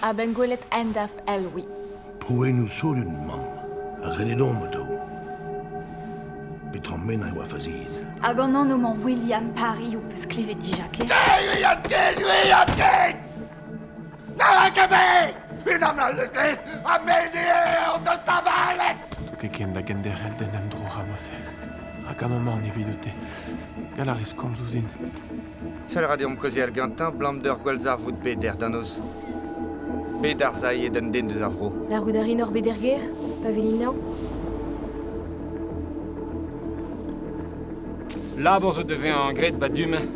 A-benn gwelet Endaf Elwy. Prouennoù solut, mamm, a grede deomp atav. Petra mennañ e oa faziet. Hag an anv-mañ William Parry ho peus klevet dija, ker? Ket ken da genderc'hel d'en em droc'hañ mod-se. Rak amañ emaon evidout-te. Gall a rez komz ouzhin. Fell a ra deomp kaozeal gantañ 'blam d'ur gwallzarvoud bet dec'h da noz. Bet ar sailhet un den deus ar vro. Lârout a rin oc'h bet er gêr, pa welin anezhañ. Labour zo da vezañ graet 'ba du-mañ.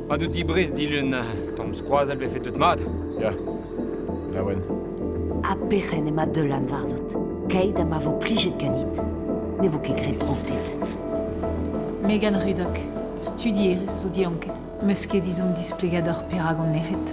Pa dout dibrez dilun, tamm skoazell 'vefe deut mat. Ya, laouen. Ha perc'henn emañ Deulan warnout. Keit ha ma vo plijet ganit, ne vo ket graet droug dit. Megan Ruddock, studierez zo dianket. 'Meus ket ezhomm displegañ deoc'h perak on nec'het.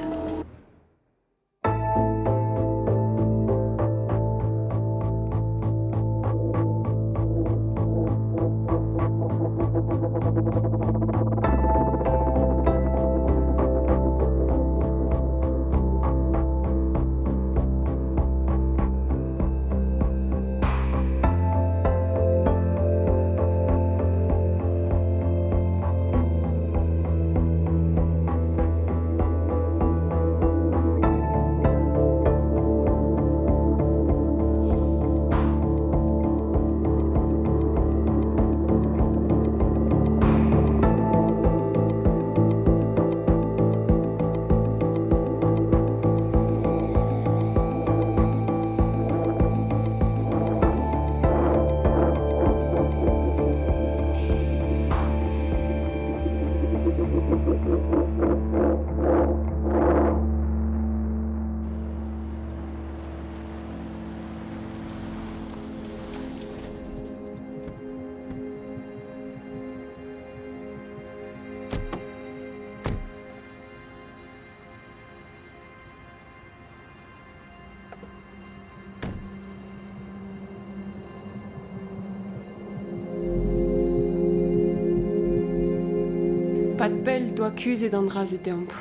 Pad pell 'doa kuzhet an dra-se deomp.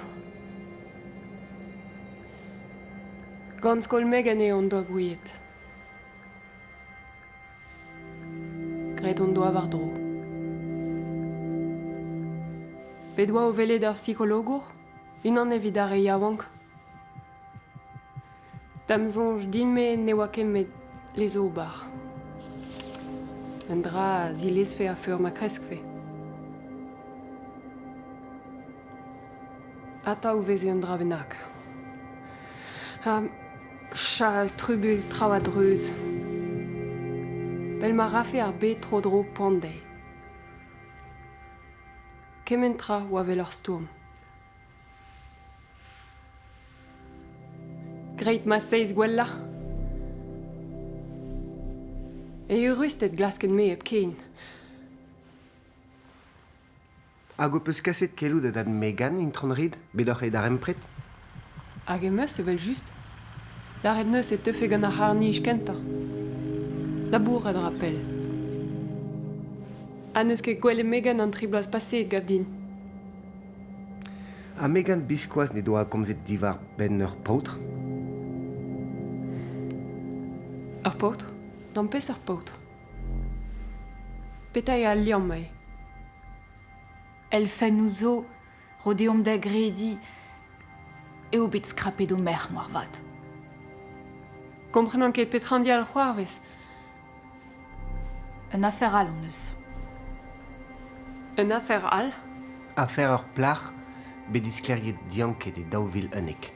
Gant skol Megan eo hon doa gouiet. Graet hon doa war-dro. Bet oa o welet ur psikologour, unan evit ar re yaouank. Da'm soñj din-me ne oa ket met lezober. Un dra a zilezfe a-feur ma kreskfe. Atav 'veze un dra bennak. Ha chal, trubuilh, traoù a-dreuz. 'Vel ma rafe ar bed tro-dro poan dezhi. Kement tra oa 'vel ur stourm. Greit ma seizh gwellañ. Eürusted 'glasken-me hepken. Hag ho peus kaset keloù da dad Megan, Intron Reed, bet oc'h e darempred? Hag em eus evel-just. Lâret 'neus e teufe gant ar c'harr-nij kentañ. Labourat a ra pell. Ha n'eus ket gwelet Megan an tri bloaz paseet, gav din. Ha Megan biskoazh ne doa komzet diwar-benn ur paotr? Ur paotr? Gant peseurt paotr? Petra eo al liamm eo? Elfennoù zo, ro deomp da grediñ eo bet skrapet ho merc'h moarvat. Komprenan ket petra an dial c'hoarvez. Un afer all hon eus. Un afer all? Afer ur plac'h bet disklêriet dianket e 2011.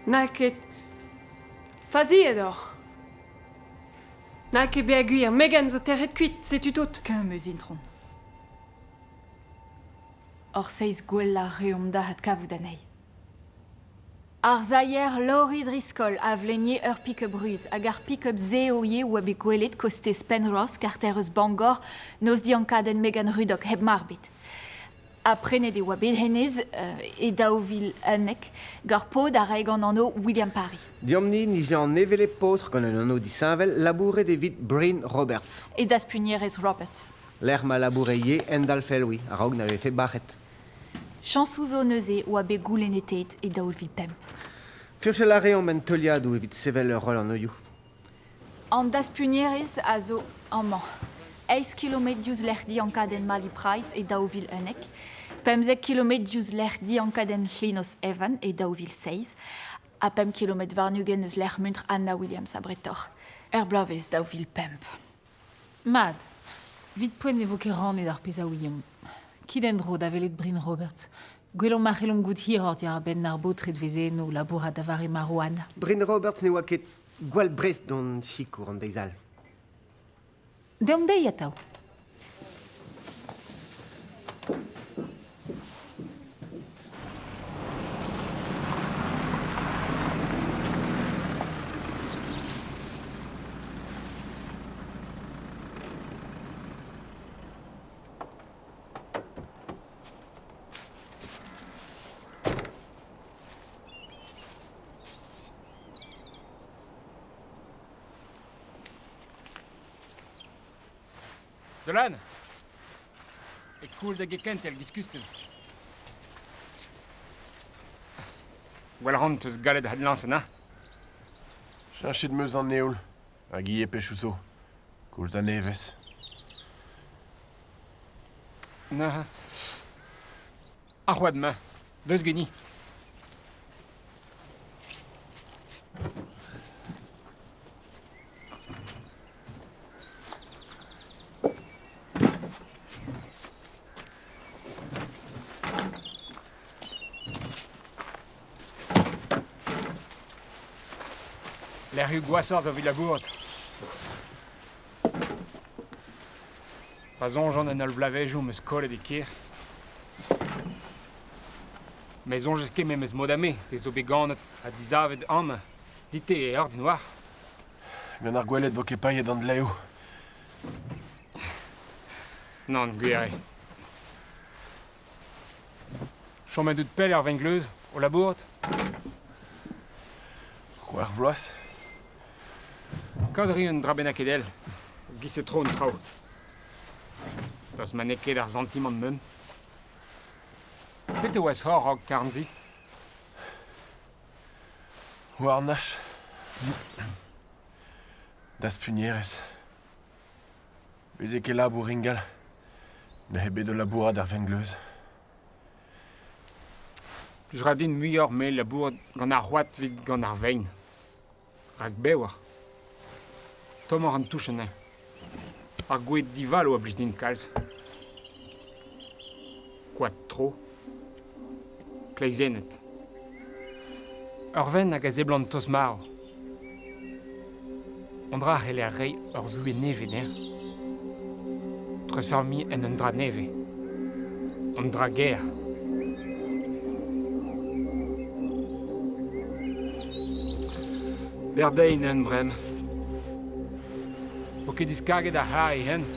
N'hall ket. Faziet oc'h. N'hall ket bezañ gwir. Megan zo tec'het kuit, setu tout. Keñv eus Intron. Hor seizh gwellañ 'reomp da adkavout anezhi. Ar sailher Laurie Driscoll a vlenie ur pick-up ruz hag ar pick-up-se eo ivez oa bet gwelet kostez Penrose, karter eus Bangor, noz diankadenn Megan Ruddock hep mar ebet. Ha prenet e oa bet hennezh e 2011 gant paotr a rae gant anv William Parry. Deomp-ni nije an hevelep paotr gant un anv disheñvel labouret evit Bryn Roberts. E daspugnerez Roberts. Lec'h ma laboure ivez Endal Felwy a-raok na vefe bac'het. Chañsoù zo neuze oa bet goulennetaet e 2005. Furchal a reomp en teuliadoù evit sevel ur roll anvioù. An daspugnerez a zo amañ, eizh kilometr diouzh lec'h diankadenn Mali Price e 2011, 15 kilometr diouzh lec'h diankadenn Llinos Evan e 2007 ha pemp kilometr warn-ugent eus lec'h muntr Anna Williams abretoc'h, er bloavezh 2005. Mat, evit poent ne vo ket rannet ar pezh a ouiomp. Kit en-dro da welet Bryn Roberts. Gwellomp ma c'hellomp goût hiroc'h diwar-benn ar baotred 'veze eno o labourat da vare marv Anna. Bryn Roberts ne oa ket gwall brest d'hon sikour an deiz all. Deomp dezhi atav. Dolan E koulz hag e kentel diskustum. Gwell ran 'teus gallet adlañs na? Cheñchet 'm eus an heol hag ivez pechoù zo, koulz ha nevez. Neuze, ar c'hoad-mañ, deus ganin. Lec'hioù gwashoc'h zo evit labourat. Pa soñjan en holl vloavezhioù 'm eus kollet e kêr. Me 'soñjez ket memes mod ha me, te zo bet ganet ha disavet amañ. Dit-te e ordin war. Gant ar gwelet 'vo ket paeet an dleoù. Nann, gwir eo. Chomet out pell er vengleuz, o labourat? C'hwec'h vloaz. Kaout a ri un dra bennaket ell, giz e tro an traoù. Daoust ma n'eo ket ar santimant meum. Petra oas hor raok Karnzi? Houarnaj. Daspugnerez. Veze ket labour ingal. Neuze bet o labourat er vengleuz. Plij 'ra din muioc'h me labourat gant ar c'hoad 'vit gant ar vein. Rak bev oc'h. Tommoc'h an touch anezhañ. Ar gwez divalo a blij din kalz. Koad tro. Kleizennet. Ur venn hag a seblant tost-marv. An dra a c'heller reiñ ur vuhez nevez dezhañ. Treuzfeurmiñ en un dra nevez. An dra gaer. Berdein en bremañ. Vo ket diskarget ar c'harr e hent.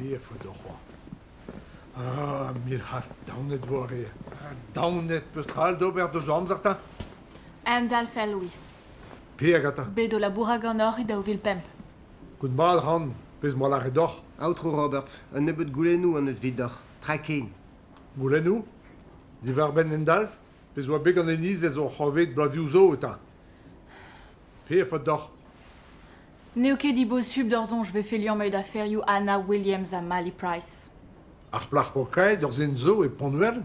Pe faot deoc'h Ah, mil c'hast daonet 'vo ar re. Daonet peus tra all d'ober deus o amzer 'ta? Endalf Elwy. Pe Agatha? Bet o labourat ganeoc'h e 2005. Goût mat 'ran, pezh 'moa lâret deoc'h. Aotrou Roberts, un nebeud goulennoù hon eus evidoc'h. Tra ken. Goulennoù? Diwar-benn Endalf? Pezh 'oa bet gant e nizez oc'h c'hoarvezet bloavezhioù zo eta. Pe a faot deoc'h? N'eo ket dibosupl d'hor soñj 'vefe liammet aferioù Anna Williams ha Mally Price. Ar plac'h pokaet ur zen zo e Pont-Wern?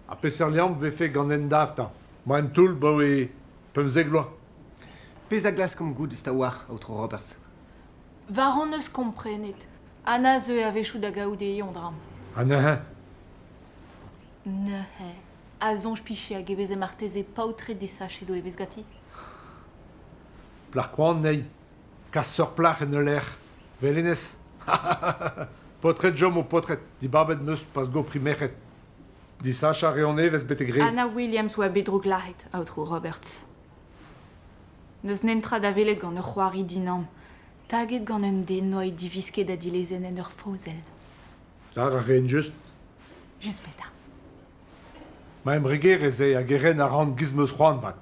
Ha peseurt liamm 'vefe gant Endaf 'ta? 'Ma en toull 'baoe 15 vloaz. Pezh a glaskomp goût eus ta oar, Aotrou Roberts. War hon eus komprenet. Anna zeue a-wechoù da gaout e eontr. Ha neuze? Neuze, a soñj 'pije hag e veze marteze paotred desachet o evezh ganti? Plac'h koant anezhi. Kas seurt plac'h en ul lec'h. 'Vel hennezh. Paotred 'chom ho paotred. Dibabet 'm eus pas gopriñ merc'hed. Disachañ a reont evezh betek re. Anna Williams oa bet drouglazhet, aotrou Roberts. N'eus netra da welet gant ur c'hoari dinamm, taget gant un den 'noa he divisket ha dilezenn en ur fozell. Lâr a raen just. Just petra? Ma embregerezh eo hag e ren a ran 'giz 'm eus c'hoant 'vat.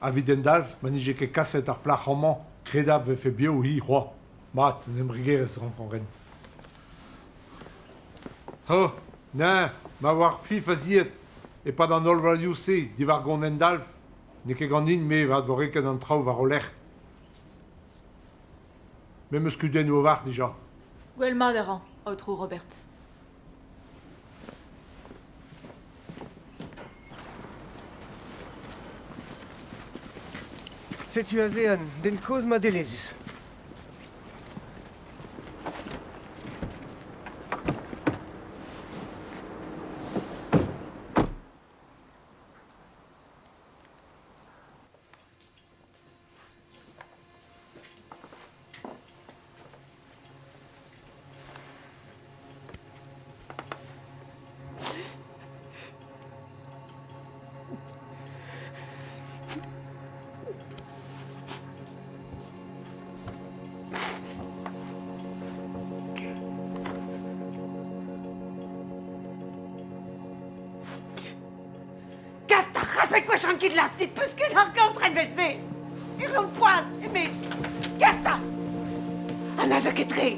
Ha 'vit endalv ma 'nije ket kaset ar plac'h amañ, kredabl 'vefe bev hi c'hoazh. Mat, un embregerezh 'rankan ren. Oh, nann, ma oar fi faziet e-pad an holl valioù-se diwar gont endalv, n'eo ket ganin-me 'vat 'vo reket an traoù war o lerc'h. Me 'm eus kudennoù a-walc'h dija. Gwell mat a ran, aotrou Roberts. Setu aze un den kozh madelezhus. Gast ar respect gwechall ket lâret 'peus ket ar gaotren 'vel-se! E reont poazh, e-maez! Gast 'ta! Ha na zeu ket tre!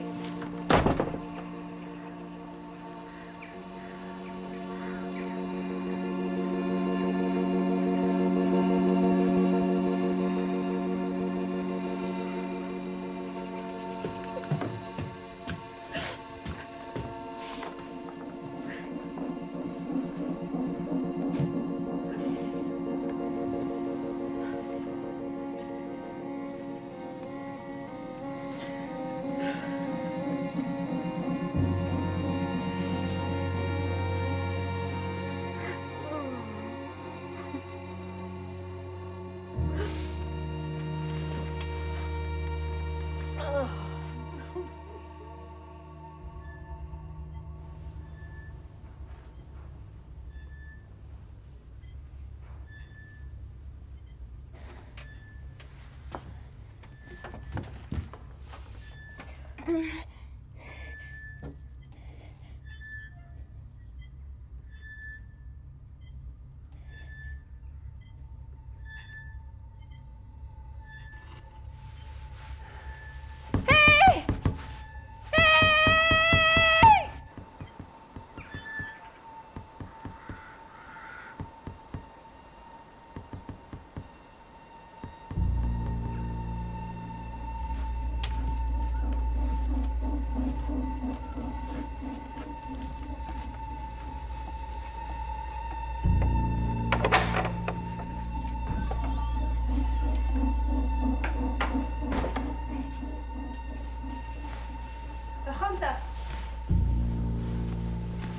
Ac'hanta!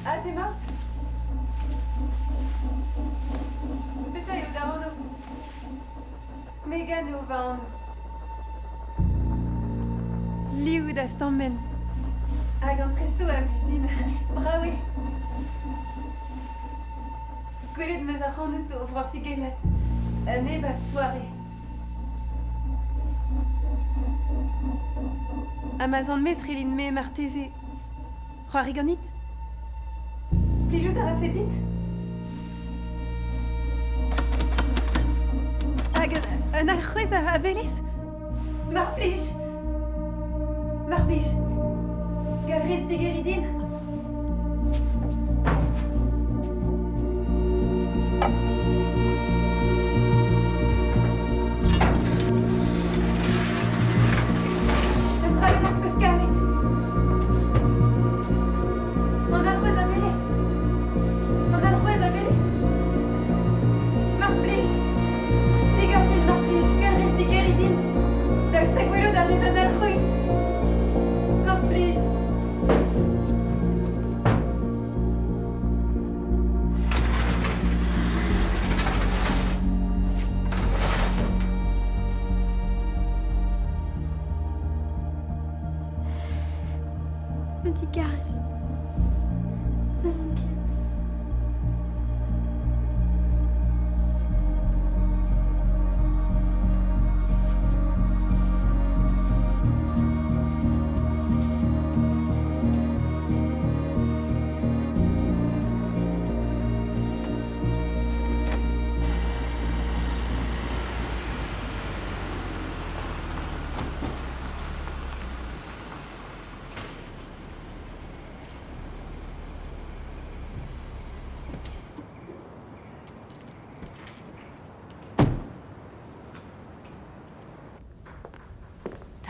Aze emaout? Petra eo da anv? Megan eo va anv. Liv da stammenn. Hag an tresoù a blij din. Brav eo. Gwelet 'm eus ac'hanout o vrañsigellat. Un ebat doare. Ha ma 'z an-me srelin-me marteze. C'hoari ganit? Plijout a rafe dit? alc'hwez a welez? Mar plij! Mar plij! Gall 'rez digeriñ din? Un dra bennak 'peus kavet? An alc'hwez a welez? An alc'hwez a welez? Mar plij! Digor din, mar plij! Gall 'rez digeriñ din? Daoust ha gwelout a rez an alc'hwez? Mar plij! Ma digarez. N'on ket.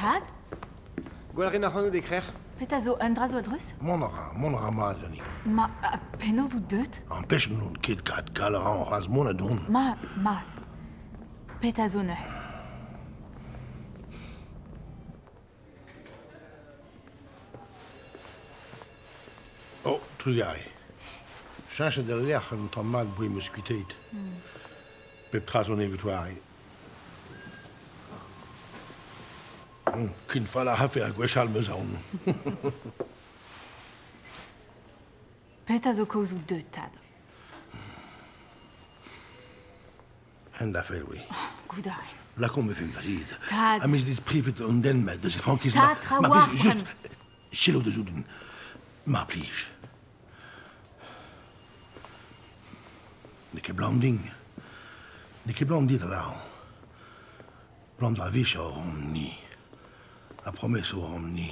Tad? Gwall rin ac'hanout e krec'h. Petra zo un dra zo a-dreuz? Mont a ra, mont a ra mat ganin. Ma, ha penaos out deuet? Ampech n'on ket kat gall a ran c'hoazh mont ha dont. Ma, mat. Petra zo neuze? Oh, trugarez. Cheñchet al lec'h un tamm mat 'boe 'm eus kuitaet. Pep tra zo nevez-doare. Ken fall a rafe ar gwechall 'm eus aon. Petra zo kaoz out deuet, tad? Hent a fell, oui. Goût a rin. Lakaomp e vefe faziet. Tad. Ha me dit privet an den met deus e frankiz. Tad, trawalc'h. Just selaou deus ouzhin. Mar plij. N'eo ket 'blam din. N'eo ket 'blam dit a lâran. 'Blam d'ar vicher omp-ni. Ha promesoù omp-ni.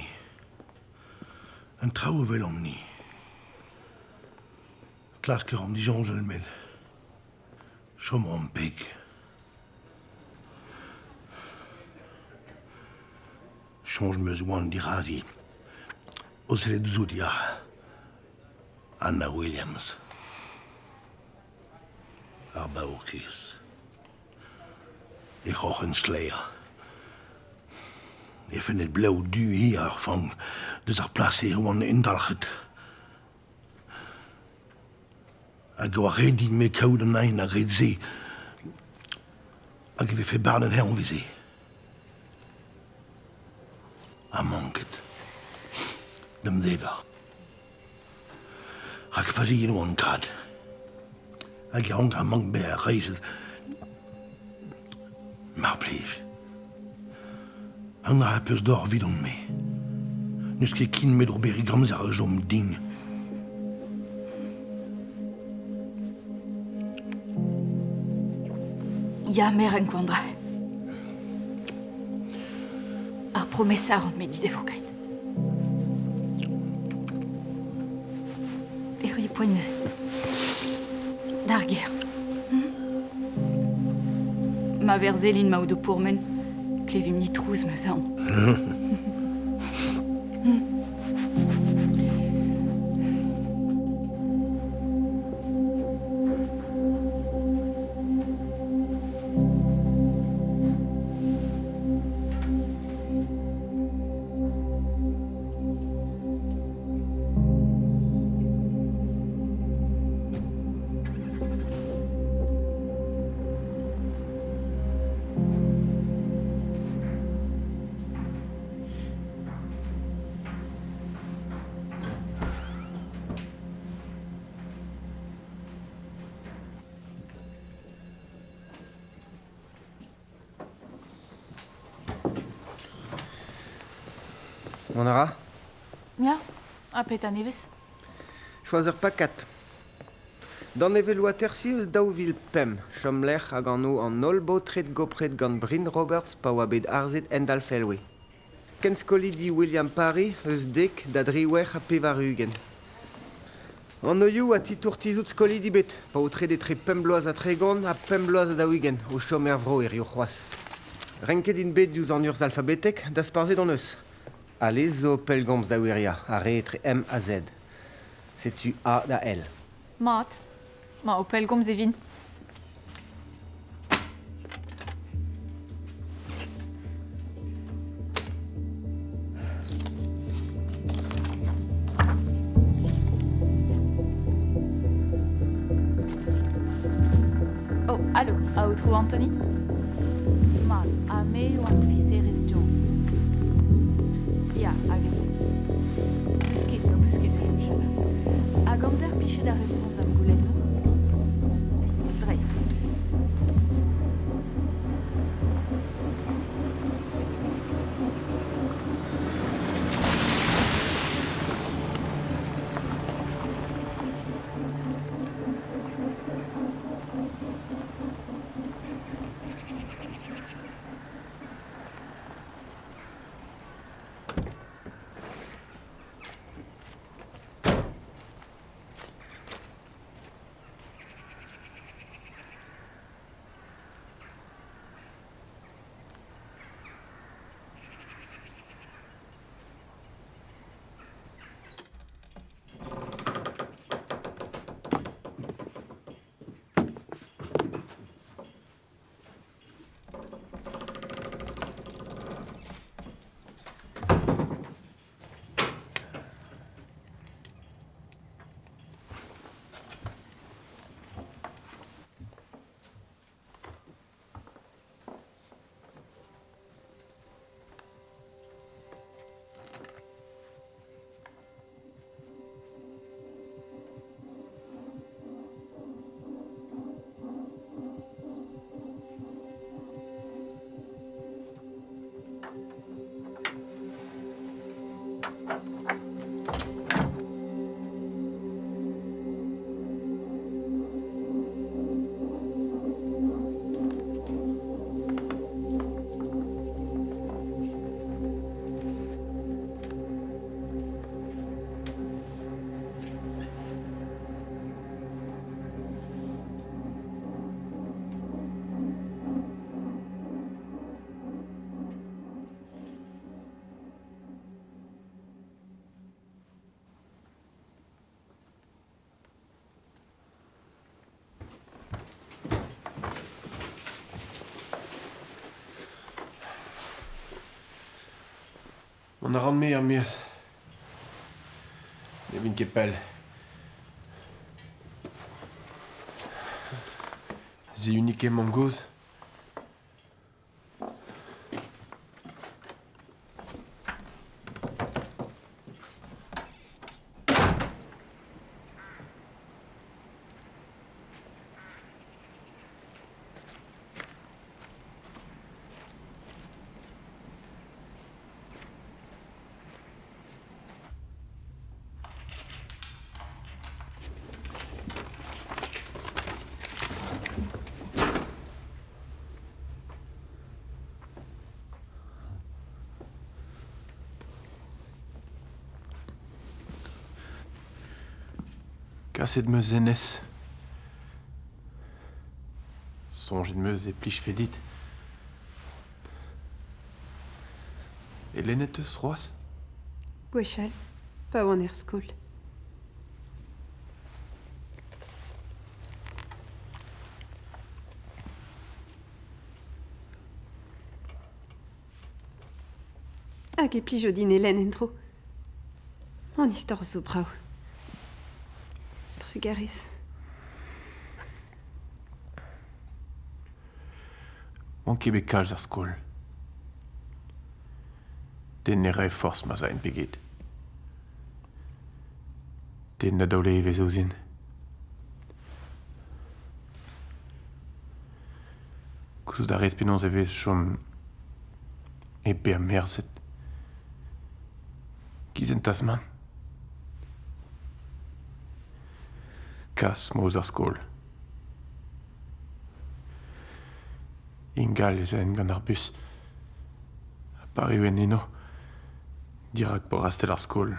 An traoù a welomp-ni. Klask a ran disoñjal met chom a ran peg. Soñj 'm eus oan dirazi o sellet ouzhout ya. Anna Williams. Ar baourkaezh. E c'hroc'hen sklaer. E fennet blev du hir ar fank deus ar plas e oan endalc'het. Hag e oa ret din-me kaout an aen ar ret-se hag e vefe barnet hervez-se. Ha manket. D'am dever. Rak faziet oan kad. Hag e rank ar mank bezañ reizhet. Mar plij. An dra peus d'or evidon-me. N'eus ket ken met ober e amzer a chom din. Ya, merenn koant dra. Ar promesa ran me dit e vo graet. Erru eo poent neuze. D'ar gêr. Ma verzelin ma out o pourmen, klevimp-ni trouz 'm eus aon. Mont a ra Ya, ha petra nevez Choaz ur pakad. Danevelloù atersiñ eus 2005, chomlec'h hag anv an holl baotred gopret gant Bryn Roberts pa oa bet harzet Endalf Elway. Kenskolidi William Parry eus dek da driwec'h ha pevar-ugent. Anvioù ha titour tizhout skolidi bet, paotred etre pemp bloaz ha tregont ha pemp bloaz ha daou-ugent o chom er vro hiziv c'hoazh. Renket int bet diouzh an urzh alfabetek dasparzhet hon eus. Alez zo pellgomz da wiriañ ar re etre M ha Z. Setu A da L. Mat. Ma, o pellgomz e vin. Oh, allo, aotrou Anthony? Mat, ha me eo an ofiserez Joe. Ya, hag ez on. N'eus ket, n'ho peus ket da soñjal. Hag amzer pichet da respont d'am goulennoù? Dreist. Mont a ran-me er-maez. Ne vin ket pell. Zihuniñ ket mamm-gozh. Kaset 'm eus hennezh. Soñjet 'm eus e plijfe dit. E lennet 'teus c'hoazh? Gwechall, pa oan er skol. Hag e plijo din e lenn en-dro. An istor zo brav. Trugarez. Oan ket bet kalz er skol. Den ne rae forzh ma'z aen pe get. Den na daole evezh ouzhin. Gouzout a rez penaos e vez chom hep bezañ merzet. Giz en Tasman. Kas 'ma ouzh ar skol. Ingal ez aen gant ar bus. Ha pa erruen eno, dirak porrastell ar skol,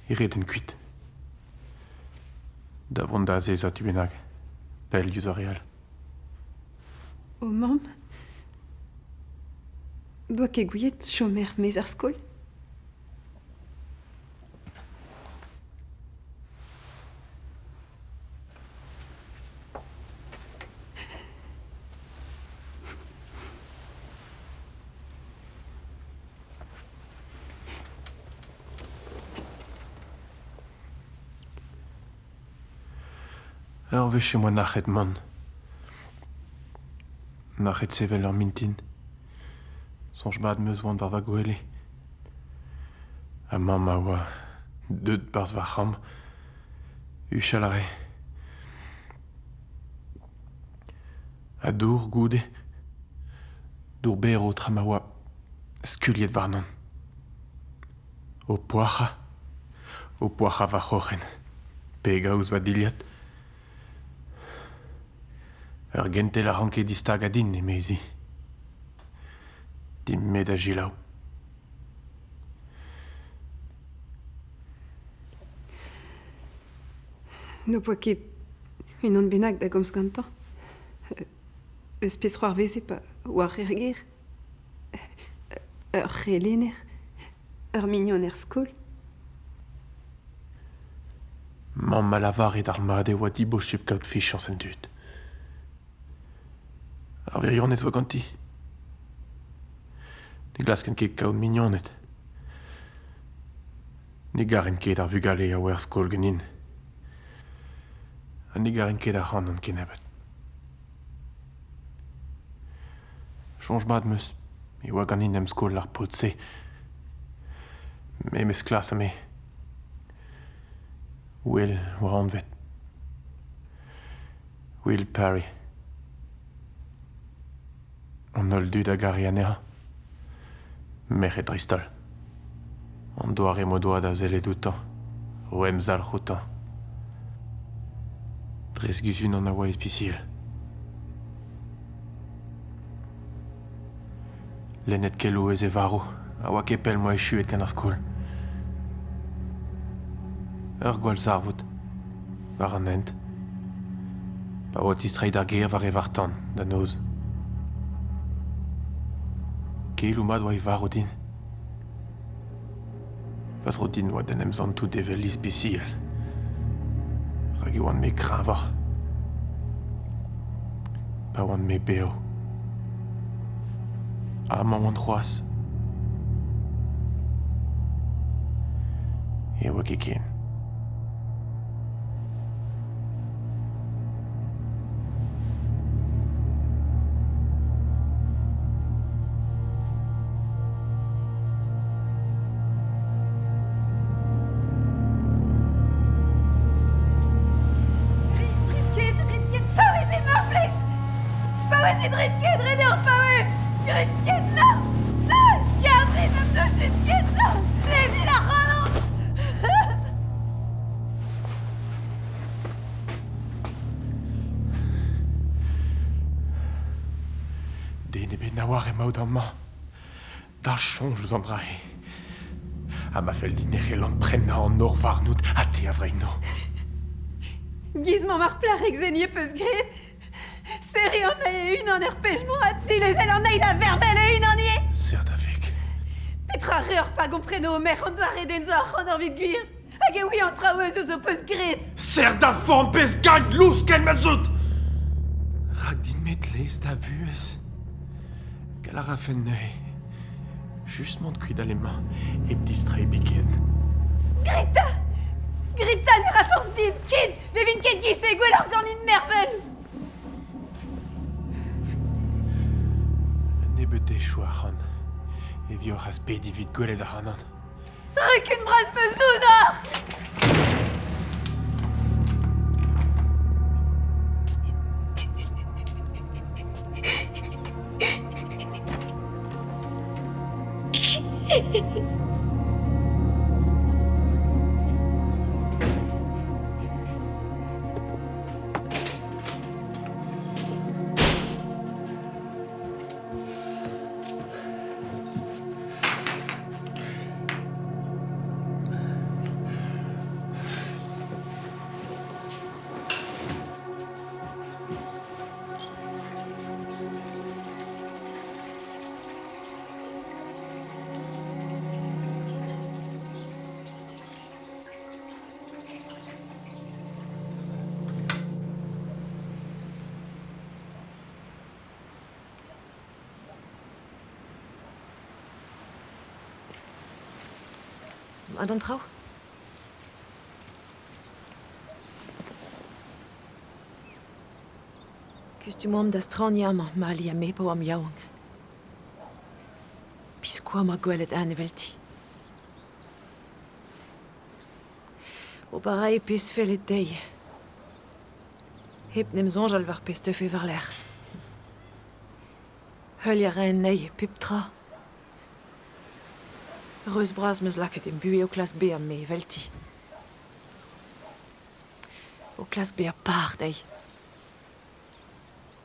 e reden kuit. Da vont da azezañ tu bennak, pell diouzh ar re all. Ho mamm 'doa ket gouiet chom er-maez ar skol? Ur wech em boa nac'het mont. Nac'het sevel ur mintin. Soñj mat 'm eus oan war va gwele. Ha mamm a oa deut 'barzh va c'hambr. Huchal a rae. Ha dour goude. Dour berv tra ma oa skuilhet warnon. O poac'hañ. O poac'hañ va c'hroc'hen. Pegañ ouzh va dilhad. Ur gentel a ranke distagañ din, emezi. Din-me da selaou. N'ho poa ket unan bennak da gomz gantañ Eus pezh c'hoarveze pa oa er gêr Ur c'helenner Ur mignon er skol Mamm a lavare d'ar mat e oa dibosupl kaout fichañs en dud. Ar wirionez oa ganti. Ne glasken ket kaout mignoned. Ne garen ket ar vugale a oa er skol ganin. Ha ne garen ket ac'hanon kennebeut. Soñj mat 'm eus e oa ganin em skol ar paotr-se. Memes klas ha me. Will oa anvet. Will Parry. An holl dud a gare anezhañ. Merc'hed dreist-holl. An doare m'o doa da sellet outañ, o emzalc'h outañ. Dres guzun a oa ispisial. Lennet keloù eus e varv a oa ket pell m'oa echuet gant ar skol. Ur gwallzarvoud war an hent. Pa oa tistreiñ d'ar gêr war e varc'h-tan da noz. Keloù mat oa e varv din. Va zro din oa d'en em santout evel ispisial. Rak e oan-me kreñvoc'h. Pa oan-me bev. Amañ oan c'hoazh. E oa ket ken. Paouezit, rit ket, ret eo paouez! Rit ket, na! Na! Skarzhit, n'am touchit ket, na! Lezit ac'hanon! Den ebet na oar emaout amañ. Da soñj eus an dra-se. Ha ma fell din e c'hellan prennañ an nor warnout ha te a vreino. Giz-mañ mar plac'hig se n'y peus graet. Serriñ an e-unan er pej-mañ ha dilezel anezhi da vervel e-unan ivez. Serr da veg. Petra reoc'h pa gompreno ho merc'h an doare den zo ac'hanoc'h evit gwir? Hag e ouian traoù eus ho peus graet. Serr da forn pezh gagn louskenn ma 'z out! Rak din-me 'tlez da vuhez. Gall a rafen neuze just mont kuit alemañ hep distreiñ biken. Greta! Greta ne ra forzh din ken! Ne vin ket giz-se gwelloc'h ganin mervel! Un nebeud dechoù ac'hann e vioc'h aspediñ evit gwelet ac'hanon. Rekun bras peus ouzhoc'h! Mat an traoù? Kustum oamp da straniñ amañ, Mali ha me, pa oamp yaouank. Biskoazh 'ma gwelet Anne evelti. Ober a rae pezh felle dezhi. Hep 'n em soñjal war pezh 'teufe war-lerc'h. Heuliañ a rae anezhi e pep tra. Reuz bras 'm eus lakaet em buhez o klask bezañ me evelti. O klask bezañ par dezhi.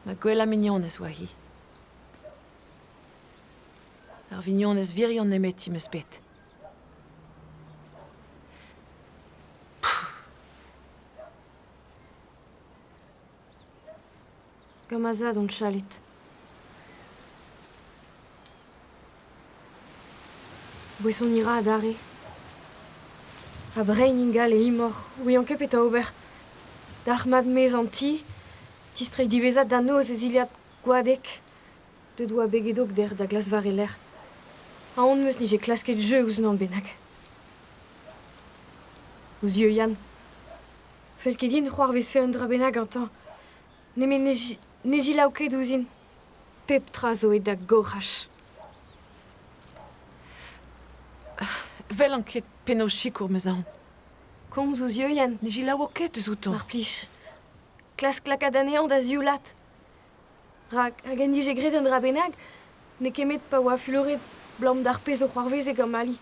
Ma gwellañ mignonez oa-hi. Ar vignonez wirion nemeti 'm eus bet. Gant ma zad on chalet. Boesoniñ 'ra adarre. Ha brein ingal e imor, 'ouian ket petra ober. Dalc'hmat 'maez an ti, distreiñ diwezhat da noz e zilhad gwadek. Deut oa begedok dec'h da glask war e lerc'h. Aon 'm eus 'nije klasket jeu ouzh unan bennak. Ouzh Yann. Fell ket din c'hoarvezfe un dra bennak gantañ. Nemet ne, ne selaou ket ouzhin. Pep tra zo aet da gorrach. Welan ket penaos sikour 'm eus aon. Komz ouzh Yann. Ne selaouo ket eus outañ. Mar plij. Klask lakaat anezhañ da zioulat. Rak hag en dije graet un dra bennak, n'eo ket met pa oa fuloret 'blam d'ar pezh zo c'hoarvezet gant Mali.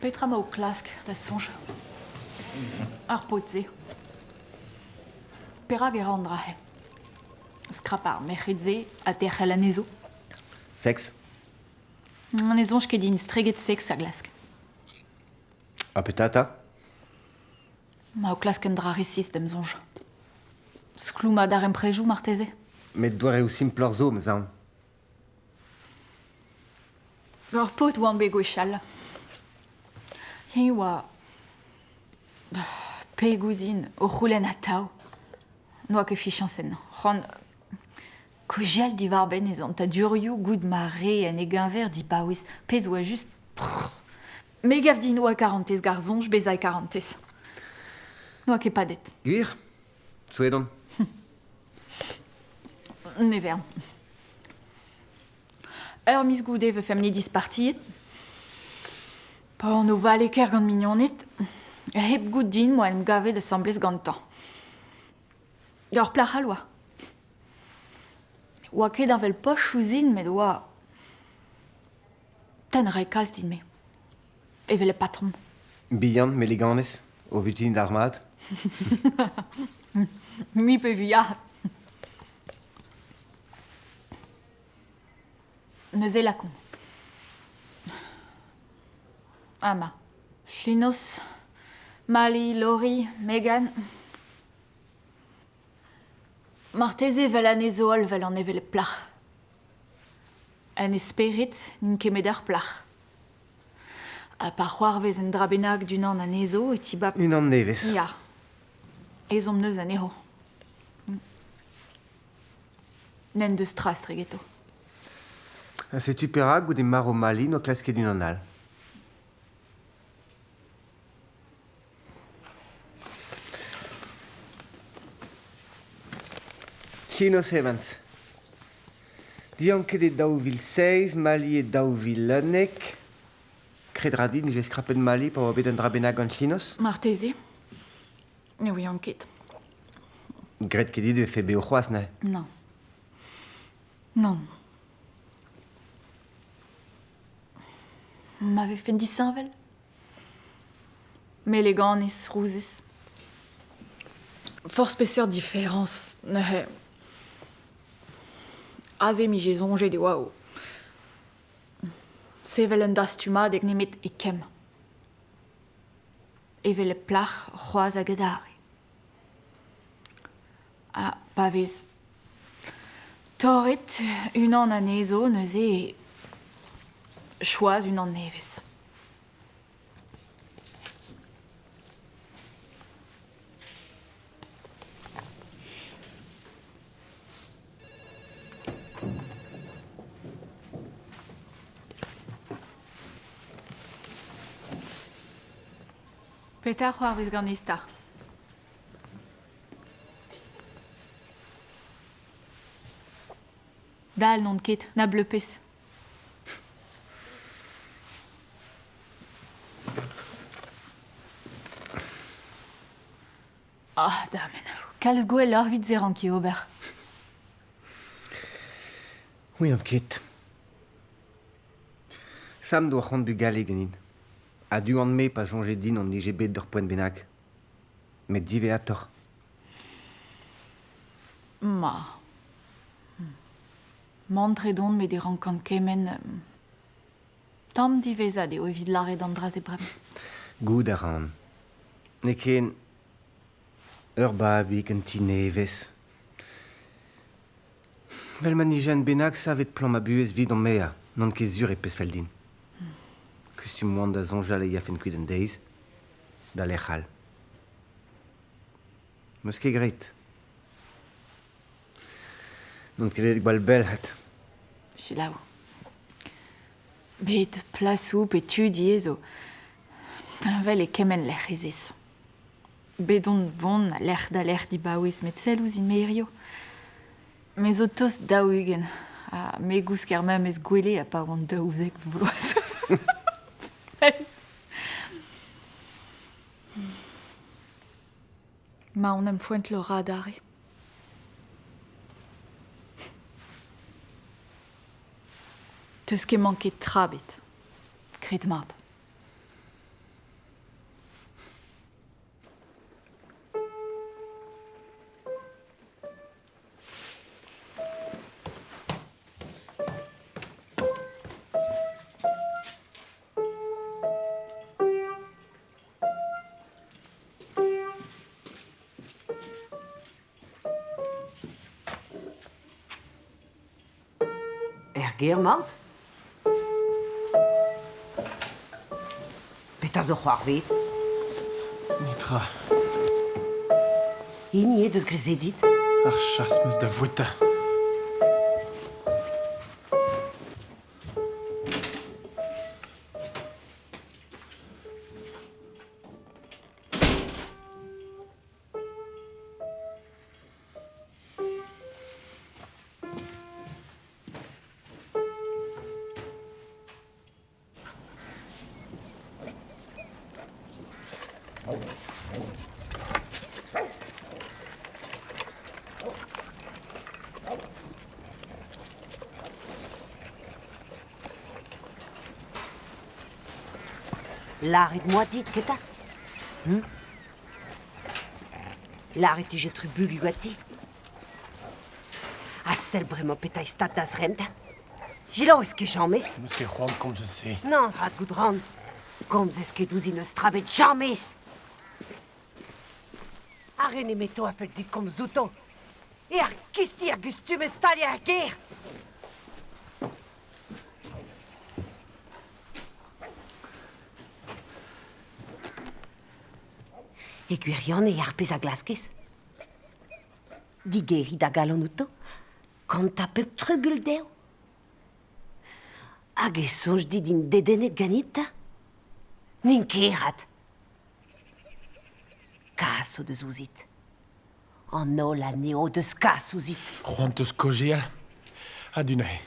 Petra 'ma o klask, da soñj? Ar paotr-se. Perak e ra an dra-se? Skrapañ ar merc'hed-se ha derc'hel anezho. Seks. Ne soñj ket din estreget seks a glask. Ha petra 'ta? Ma o klask un dra resis da'm soñj. Skloumañ darempredoù marteze? Met doareoù simploc'h zo, 'm eus aon. Ur paotr oan bet gwechall. Eñ oa peg ouzhin o c'houlenn atav. N'oa ket fichañs ennañ. C'hoant kaozeal diwar-benn e santadurioù goût ma re en e geñver dipaouez pezh oa just Me gav din oa karantez gar soñj bezañ e karantez. N'oa ket padet. Gwir? Souezhet on. Ne vern. Ur miz goude e vefemp-ni dispartiet. Pa on o vale kêr gant mignoned, hep goût din 'moa en em gavet asambles gantañ. Ur plac'h all oa. Oa ket heñvel poch ouzhin met oa Tenn a rae kalz din-me, evel e patrom. Bihan, meleganez, o vutuniñ d'ar mat. Mui pe vui, ya. Neuze lakaomp. Amañ. Llinos, Mali, Lori, Megan. Marteze evel anezho holl 'vel an hevelep plac'h. En e spered n'int ket met ur plac'h. Ha pa c'hoarvez un dra bennak d'unan anezho e tibab... Unan nevez. Ya. Ezhomm 'neus anezho. N'en deus tra estregeto. Ha setu perak goude marv Mali n'oa klasket unan all. Llinos Evans. Dianket e 2007, Mali e 2011. Kred 'ra din 'vez skrapet Mali pa oa bet un dra bennak gant Llinos? Marteze. Ne ouian ket. Graet ket dit e vefe bev c'hoazh neuze? Non. Nann. Ma vefen disheñvel? Meleganez, rouzez. Forzh peseurt diferañs neuze. Aze 'mije soñjet e oa o sevel un dastumadeg nemet e kemm. Evel e plac'h c'hoazh hag adarre. Ha pa vez torret unan anezho neuze e choaz unan nevez. Petra c'hoarvez ganez 'ta? Dal n'on ket, na bleupez. Ah, damen, kalz gwelloc'h evit se ranki ober. Ouian ket. Sam doa c'hoant bugale ganin. A-du on-me pa soñje din on dije bet d'ur poent bennak. Met diwezhatoc'h. Ma. Mantret on met e rankan kement... Tamm diwezhat eo evit lâret an dra-se bremañ. Goût a ran. N'eo ken ur babig, un ti nevez. Vel ma nijen bennak savet plañ ma buhez 'vidon me ha n'on ket sur e pezh fell din. Kustum oan da soñjal e yafen kuit un deiz, da lec'h all. 'Meus ket graet. N'on ket aet gwall bell 'hat. Selaou. Bet plasoù pe tud ivez zo heñvel e kement lec'h ez ez. Bet on 'vont a lec'h da lec'h dibaouez met sell ouzhin-me hirio. Me zo tost 40 ha me 'gousk er memes gwele ha pa oan 12 vloaz. Ma on em foent lora adarre. 'Teus ket manket tra ebet. Grit mat. Er gêr 'maout? Petra zo c'hoarvezet? Netra. Hini eo deus graet dit? Ar chas 'm eus da voueta. Lâret 'moa dit, keta? Hm? Lâret 'tije trubuilhoù ganti. Ha sell bremañ petra e stad da zremm da. Selaouez ket james. N'eus ket c'hoant komz eus se. Nann, rak goût 'ran. Komzez ket ouzhin eus tra bet james. Ar re nemeto a fell dit komz outo. E ar gisti a gustumez staliañ er gêr. E gwirionez ar pezh a glaskez. Digeriñ da galon outo, kontañ pep trubuilh dezho. Hag e soñj dit int dedennet ganit 'ta ? N'int ket rat. Kas o deus ouzhit. An holl anezho o deus kas ouzhit. C'hoant eus kaozeal ? A-du neuze.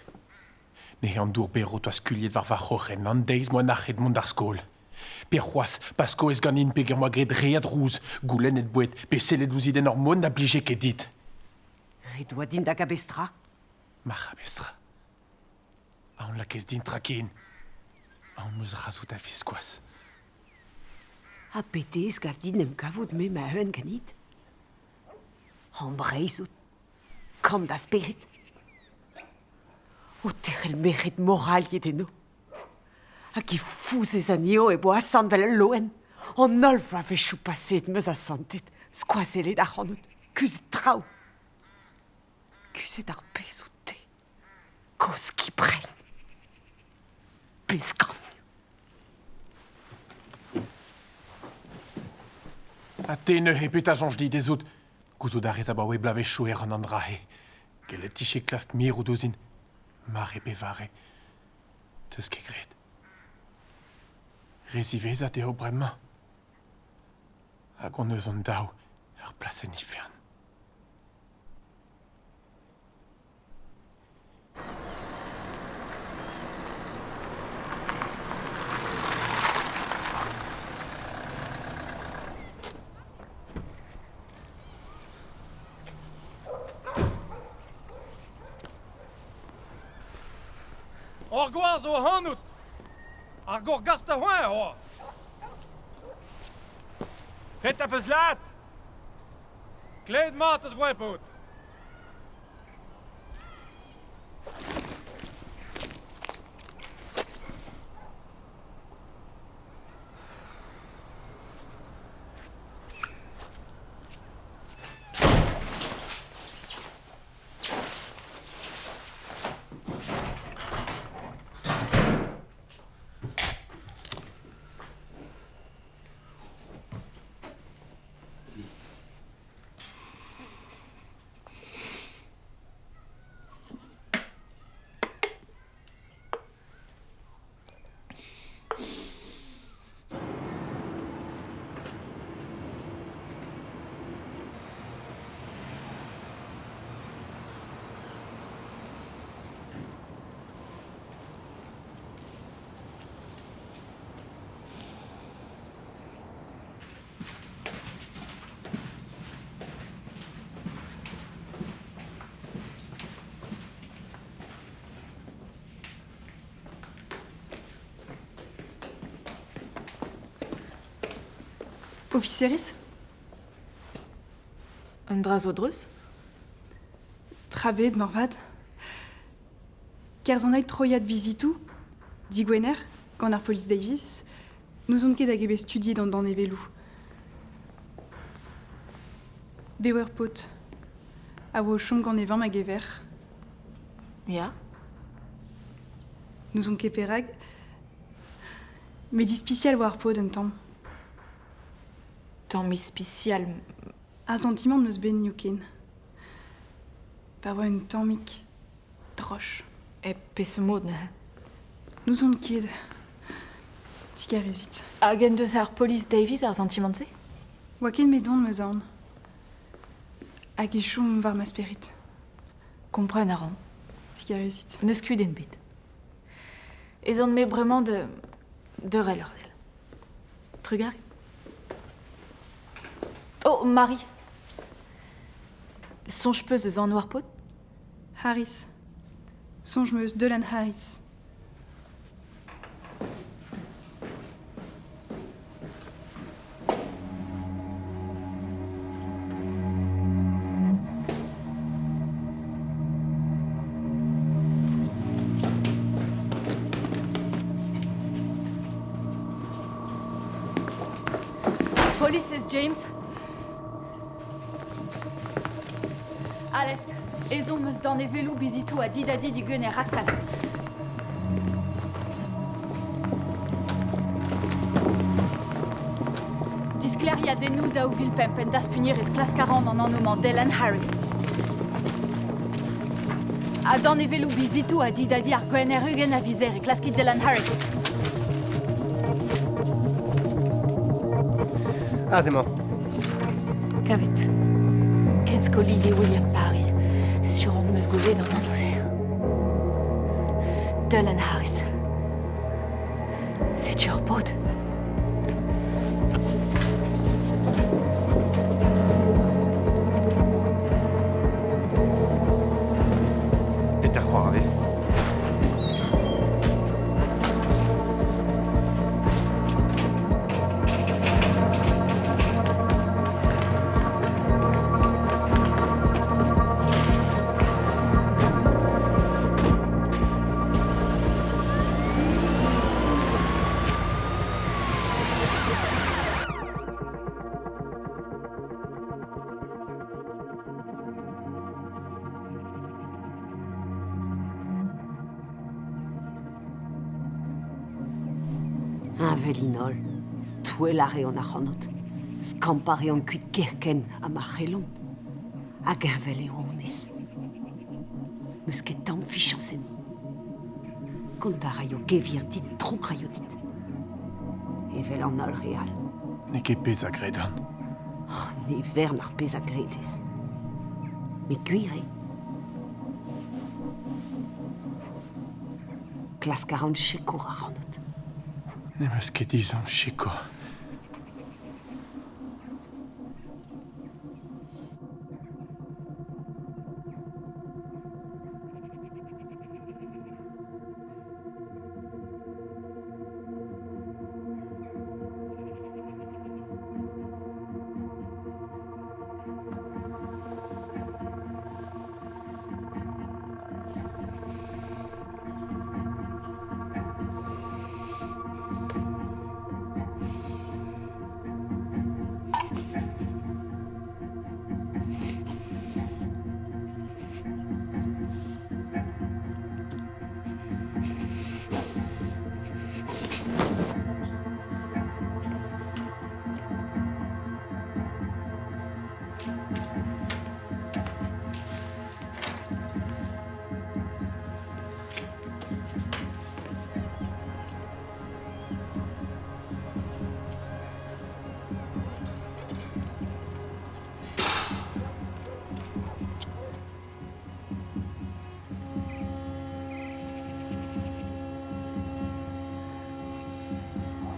Neuze an dour berv 'toa skuilhet war va c'hroc'hen an deiz m'oa nac'het mont d'ar skol. Pe c'hoazh, pa skoez ganin peger 'moa graet re a drouz, goulennet boued pe sellet ouzhit en ur mod na blije ket dit. Ret oa din da gabestrañ. Ma c'habestrañ. Aon lakaez din tra ken. Aon 'm eus razout a-viskoazh. Ha petez 'gav dit 'n em kavout me ma-un ganit ? En Breizh out kamm da spered. O terc'hel merc'hed moraliet eno. Hag e fouzhez anezho e bo asant 'vel ul loen. An holl vloavezhioù paseet 'm eus asantet, skoazellet ac'hanout, kuzhet traoù. Kuzhet ar pezh out-te. Kozh ki brein. Pezh kan. Ha te neuze, petra soñj dit ez out? Gouzout a rez abaoe bloavezhioù e ran an dra-se. Gellet 'tije klask mirout ouzhin. Mare pe vare. 'Teus ket graet. Re ziwezhat eo bremañ. Hag hon eus hon daou ur plas en ifern. Ur gwaz zo ac'hanout! Ar gorgast a c'hoant oa! Petra 'peus lâret? Klevet mat eus gwez paotr. Ofiserez Un dra zo dreuz Tra bet, moarvat. Kerzh an eil troiad bizitoù, digwener, gant ar polis Davis, n'ouzon ket hag eo bet studiet an danevelloù. Bev ur paotr a oa o chom gant e vamm hag e verc'h. Ya. N'ouzon ket perak, met ispisial oa ar paotr un tamm. Tamm ispisial. Ar santimant 'm eus bet n'eo ken. Pa oa un tammig droch. E peseurt mod neuze? N'ouzon ket. Digarezit. Hag en deus ar polis Davies ar santimant-se? Oa ket medon 'm eus aon. Hag e chom war ma spered. Kompren a ran. Digarezit. N'eus kudenn ebet. Ez on-me bremañ da deurel ur sell. Trugarez. Oh, Mari Soñj 'peus eus anv ar paotr? Harris. Soñj 'm eus Dylan Harris. Police James. Ales, ezhomm eus danevelloù bizitoù ha didadi digener raktal. Disklêriadennoù 2005 en daspugnerezh klask a ran an anv-mañ Dylan Harris. Ha danevelloù bizitoù ha didadi ar Gwener 20 a vizer e klaskit Dylan Harris. Aze emañ. Kavet. Kenskolidi William Parry. Sur on 'm eus gwelet an anv-se. Dylan Harris. Setu ur paotr. Petra c'hoarvez? Heñvel int holl. Touellañ a reont ac'hanout. Skampañ a reont kuit kerkent ha ma c'hellont. Hag heñvel eo honnezh. N'eus ket tamm fichañs enni. Kontañ a raio gevier dit, drouk raio dit. Evel an holl re all. N'eo ket pezh a gredan. Ne vern ar pezh a gredez. Met gwir eo. Klask a ran sikour ac'hanout. N'em eus ket ezhomm sikour.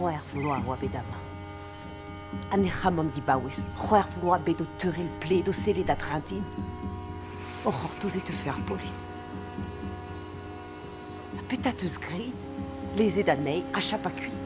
C'hwec'h vloaz oa bet amañ. Ha nec'hamant dibaouez, c'hwec'h vloaz bet o teurel pled o sellet a-dreñv din. O c'hortoz e teufe ar polis. Ha petra 'teus graet? Lezet anezhi achapañ kuit.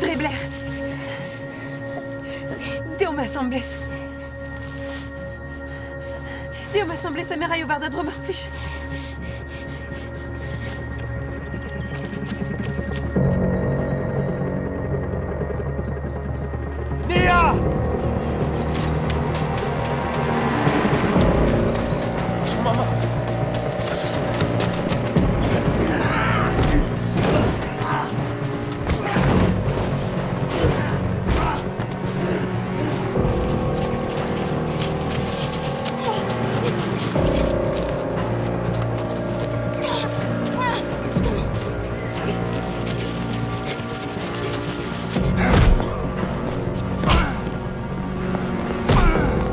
Dre blec'h. Deomp asambles. Deomp asambles ha me raio war da dro mar plij. Nia! Chom amañ.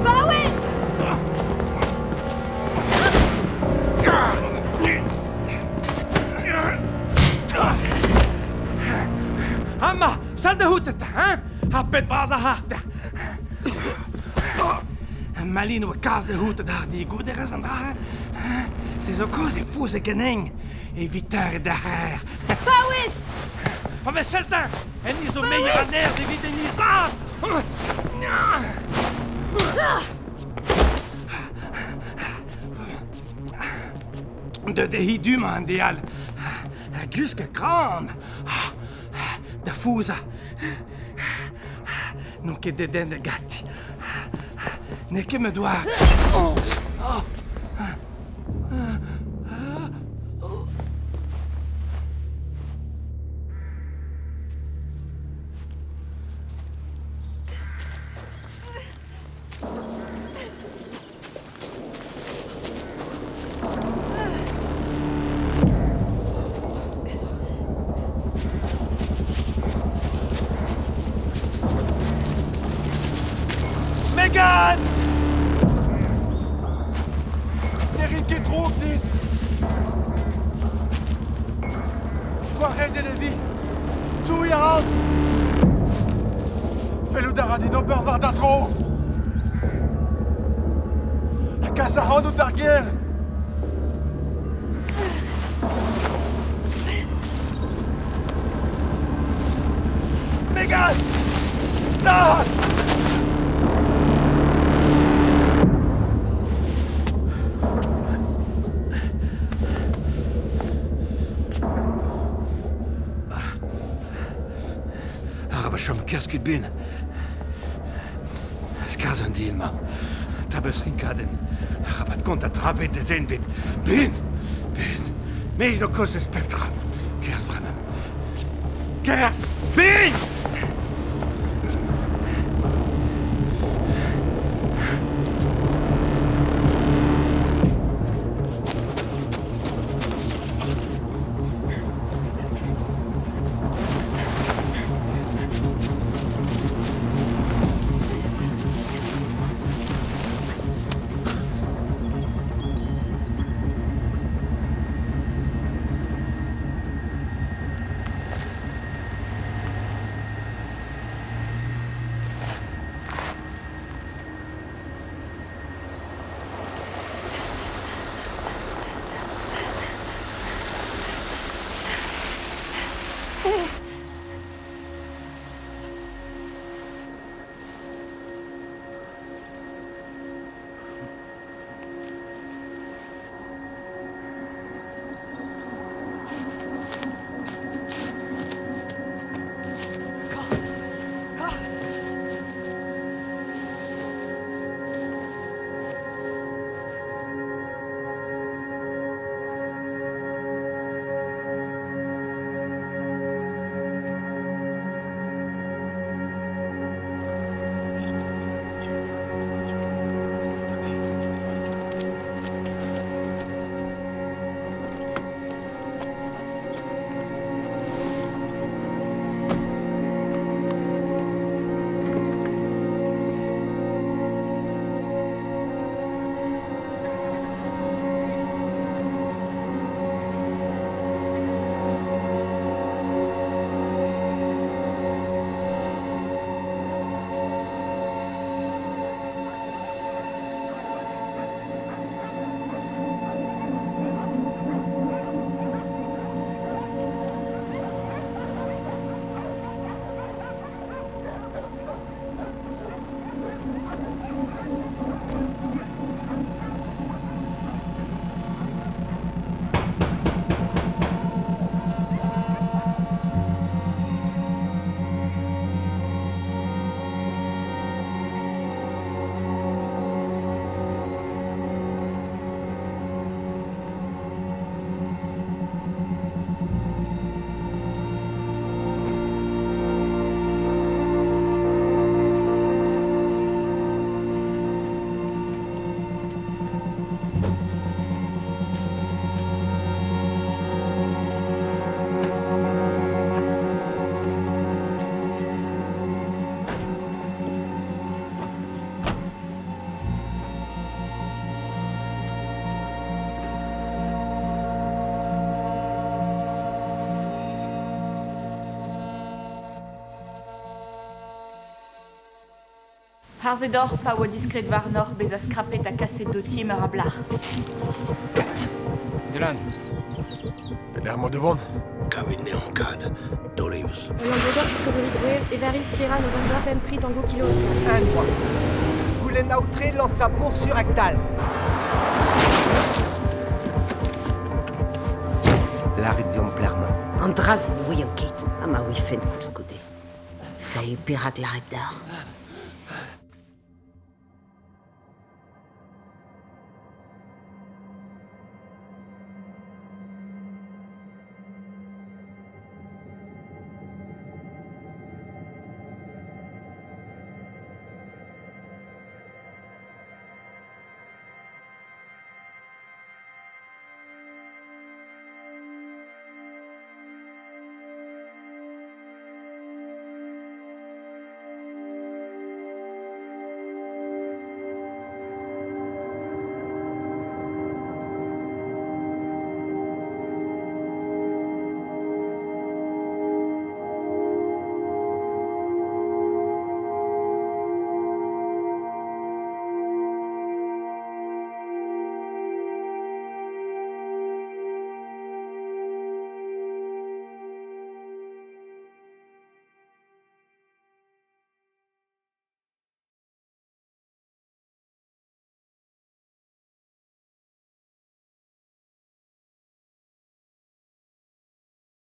Paouez! Amañ, sell da c'hoût eta, hein? Ar pet bras ar c'harter. Malin oa kalz da c'hoût d'ar digouderezh an dra. Se zo kaoz e fouz e ganin evit taret da c'her. Paouez! Oh, mais sell-ta! Enni zo meilh a nerzh evit en izad! Deut eo hi du-mañ an deal. Glusk kran da fouzañ. N'on ket dedennet ganti. N'eo ket ma doare. Oh! Oh! Megan! Ne rit ket droug dit! Gwarezet e vi! Touiñ a ran! Fellout a ra din ober war da dro! Ha kas ac'hanout d'ar gêr! Megan! Stad! Arabat chom kerzh kuit bin. Skarzh an din-mañ. Tabeus rinkadenn. Arabat kontañ tra bet da zen bet. Bin! Bin! Me zo kaoz eus pep tra. Kerzh bremañ. Kerzh! Bin! Harzet oc'h pa oa diskred warnoc'h bezañ skrapet ha kaset d'ho ti meur a blac'h. Dylan. Pelec'h emañ da vont? Kavit anezhañ kad, daol evezh. Land Rover Discovery Brev, Evaris Sierra November pemp tri Tango Kilo Oscar. Un droit. Goulenn aotre lañsañ bourzh raktal. Lârit deomp pelec'h emañ. An dra-se ne ouian ket, ha ma ouifen koulskoude. Fae perak lâret deoc'h.